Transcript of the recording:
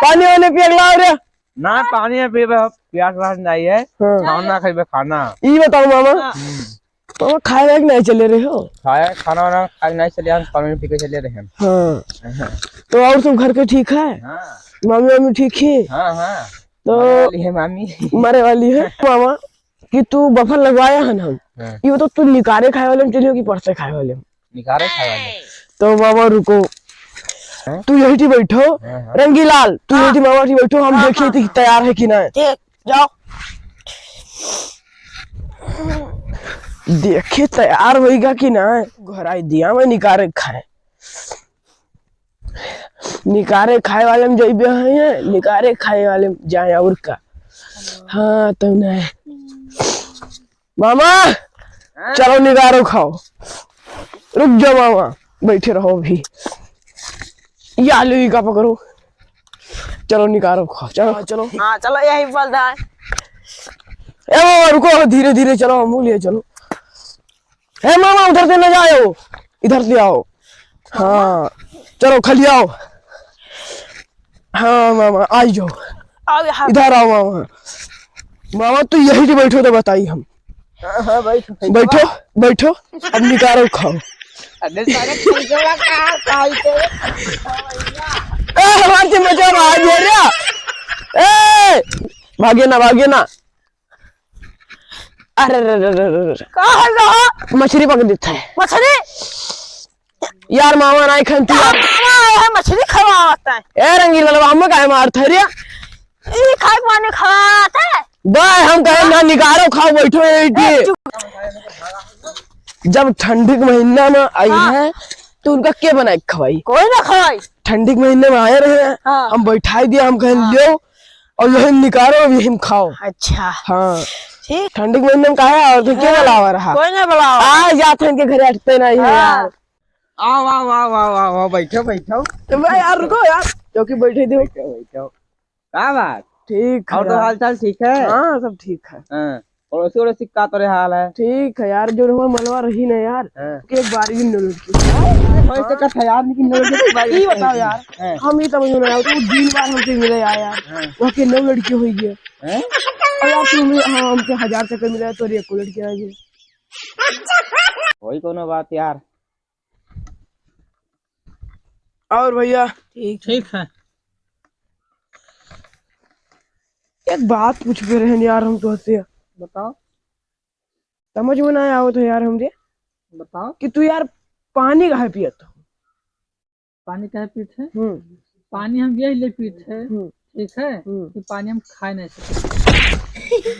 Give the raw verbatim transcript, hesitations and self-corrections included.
पानी वानी पिए के लाओ रे। ना, पानी में पीबे, प्यास व्यास नहीं है। हाँ। खाना खइबे, खाना। ई बताओ मामा, हम्म। मामा खाए वाए के नहीं चले रहे हो? खाए, खाना वाना खाए नहीं चले, हम पानी पी के चले रहे हैं। हाँ। हाँ। तो और सब घर के ठीक है? हाँ। मामी वामी ठीक है? हाँ, हाँ। तो मरे वाली है मामी। मरे वाली है। मामा, कि तू बफर लगवाया है ना हम। हाँ। ये तो तू निकारे खाए वाले में चलियो कि परसे खाए वाले में? निकारे खाए वाले। तो मामा रुको। हैं? तू यही ठी बैठो। हाँ, हाँ। रंगीलाल, तू यही ठी मामा ठी बैठो, हम हाँ, देखी हाँ, थी हाँ। तैयार है कि ना। ठीक, जाओ। देखी तैयार होइगा कि ना। घर आई दिया मैं निकारे खाए। निकारे खाए वाले में जइबे हैं, निकारे खाए वाले में जाए और का। हाँ, तो नहीं। मामा, हाँ? चलो निकारो खाओ। रुक जाओ मामा, बैठे रहो अभी। या लो, ई का पकड़ो। चलो निकारो खाओ, चलो, चलो। हाँ, चलो, यही बोल रहा है। ए मामा, रुको, धीरे धीरे चलो, हमहू लिए चलो। ए मामा, उधर से न जाओ, इधर से आओ। हाँ, चलो, खलियाओ। हाँ मामा, आई जाओ। आओ यहाँ। इधर आओ मामा। मामा, तू यही से बैठो तो बताई हम। हाँ, हाँ, बैठो, बैठो। बैठो, बैठो, अब निकारो खाओ। अरे सारे खरीदे वाला कहाँ, कहाँ से? ए, हमार से बचा भाग बोल रहा। ए, भागे ना, भागे ना। अरे, अरे, अरे, अरे, अरे। का हो रहा? मछली पकड़ देता है। मछली? यार, मामा नाई खंती यार। मामा आया है, मछली खवाता है। ए, रंगीन वाला, हम काहे मारत है रे? ई खाए पानी खवाता है। बे, हम कहे ना, निकारो खाओ, बैठो यही ए, के। चुप। जब ठंडी के महीना में आई हाँ। है, तो उनका के बनाए के खवाई? कोई ना खवाई। ठंडी के महीने में आए रहे, हाँ। हम बैठाई दिया, हम कहे हाँ। लियो, और यही निकारो, अब यही खाओ। अच्छा। हाँ। ठीक। ठंडी के महीने में काहे और तो के हाँ। बुलावा रहा? कोई ना बुलावा। आ जाते हैं इनके घरे, हटते नहीं है हाँ। यार। आओ, आओ, आओ, आओ, आओ, आओ, बैठो, बैठो। तो भाई यार रुको यार, क्योंकि बैठे दो। बैठो, बैठो। का बात? ठीक है और तो यार। हाल चाल ठीक है? हाँ, सब ठीक है। हाँ। पड़ोसी वड़ोसी का तोरे हाल है? ठीक है यार, जो हमारे मलवा रही ना यार, हाँ। कि एक बार भी न लड़की। वही तो कथा यार, लेकिन न लड़की के बारे में ई बताओ यार, हाँ। हम ई समझ में ना आओ, तो दिन भर हमसे मिले आया यार, हाँ। वहाँ के नौ लड़की हुई है। हैं? और यार तुम, हाँ, हमसे हजार चक्कर मिला है, तो एको लड़की आ गई। वही कोनो बात यार। और भैया? ठीक। ठीक है। एक बात पूछबे रहन यार हम तोहसे। बताओ। समझ में ना आवत है यार हमरे। बताओ। कि तू यार पानी काहे पियत हो? पानी काहे पीत है? हम्म। पानी हम यही ले पीत है, हम्म। ठीक है, हम्म। कि पानी हम खाए नहीं सकते।